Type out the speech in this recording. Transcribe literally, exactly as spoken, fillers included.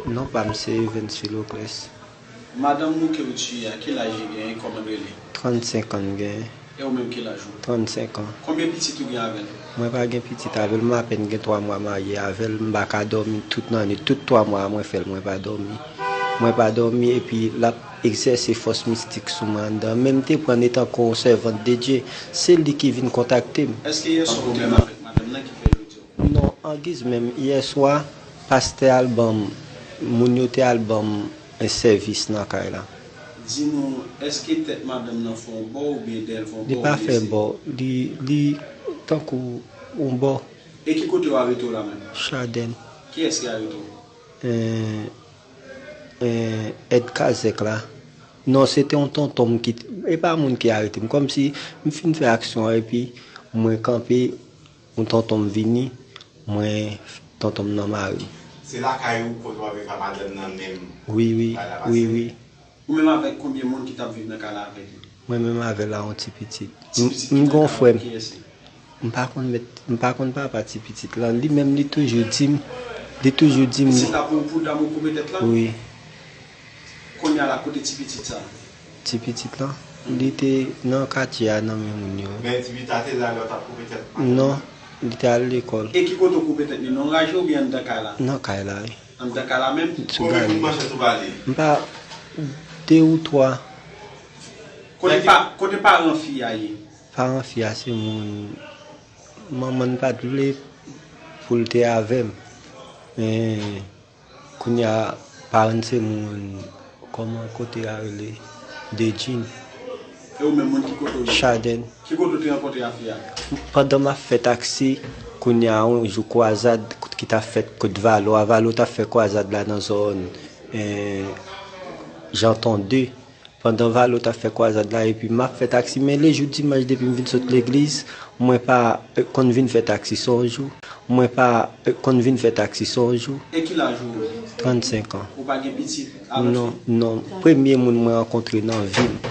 Non pa m se Evens Philoclès. Madanm nou ke ou tiye a, ki laj li genyen, kòman l rele? Trannsenk an l genyen. E ou menm, ki laj ou? Trannsenk an. Konbyen pitit ou gen avè l? Mwen pa gen pitit avè l, m apèn gen twa mwa marye avè l, m pa ka dòmi tout nannwit, tout twa mwa a mwen fè l, mwen pa dòmi. Mwen pa dòmi, epi l ap egzèse fòs mistik sou mwen anndan. Men m te pran l etankou yon sèvant de Dye, se li ki vin kontakte m. Èske yè swa ou te menm avèk madanm nan ki fè jodi a? Non, angiz menm, yè swa, pastè al ban m, moun yo te al ban m sèvis nan kay la. Di nou, èske tèt madanm nan fè yon bò oubyen dèyè l fè yon bò? Li pa fè bò, li, li tankou yon bò. E ki kote yo arete w la menm? Chadèn. Kiyès ki arete w? Eh, eh, èd kazèk la. Non, se te yon tonton m ki, e pa moun ki arete m. Kòmsi m fin fè aksyon an epi mwen kanpe, yon tonton m vini, mwen, tonton m nan mare m. Se lakay ou kote w ap viv a madanm nan menm? Wi, wi, wi, wi. Ou menm avèk konbyen moun ki t ap viv nan kay la avèk li? Mwen menm avè l a yon ti pitit. M gen yon frè m. M pa konn mèt, m pa konn papa ti pitit lan. Li menm li toujou di m, li toujou di m. Se ta pou, pou dam ou koupe tèt lan? Wi. Kounye a la, kote ti pitit sa? Ti pitit lan, li te nan katye a nan men moun yo. Men ti pitit la te la lè w t ap koupe tèt madanm? Non, li te al lekòl. E ki kote w koupe tèt li? Nan raje oubyen anndan kay la? Nan kay la, wi. Anndan kay la menm? Sou galri. Konbyen kout manchèt ou ba li? M pa, de ou twa. Kote pa, kote paran fi a ye? Paran fi a se moun, manman n pa t vle pou l te avè m. Men kounye a, paran n se moun, kòman kote a rele? Dejin. E ou menm, moun ki kote w ye? Chadèn. Ki kote w te rankontre a fi a? Pandan m ap fè taksi, kounye a, yon jou kwazad ki t ap fèt kot Valo a, Valo t ap fè kwazad la nan zòn, eh, Janton de. Pandan Valo t ap fè kwazad la, epi m ap fè taksi, men lejou dimanch, depi m vin sot legliz, mwen pa, eh, konn vin fè taksi, se yon jou. Mwen pa, eh, konn vin fè taksi, se yon jou. E ki laj ou? Trannsenk an. Ou pa gen pitit avèk fi? Non, non. Premye moun mwen rankontre nan vi m.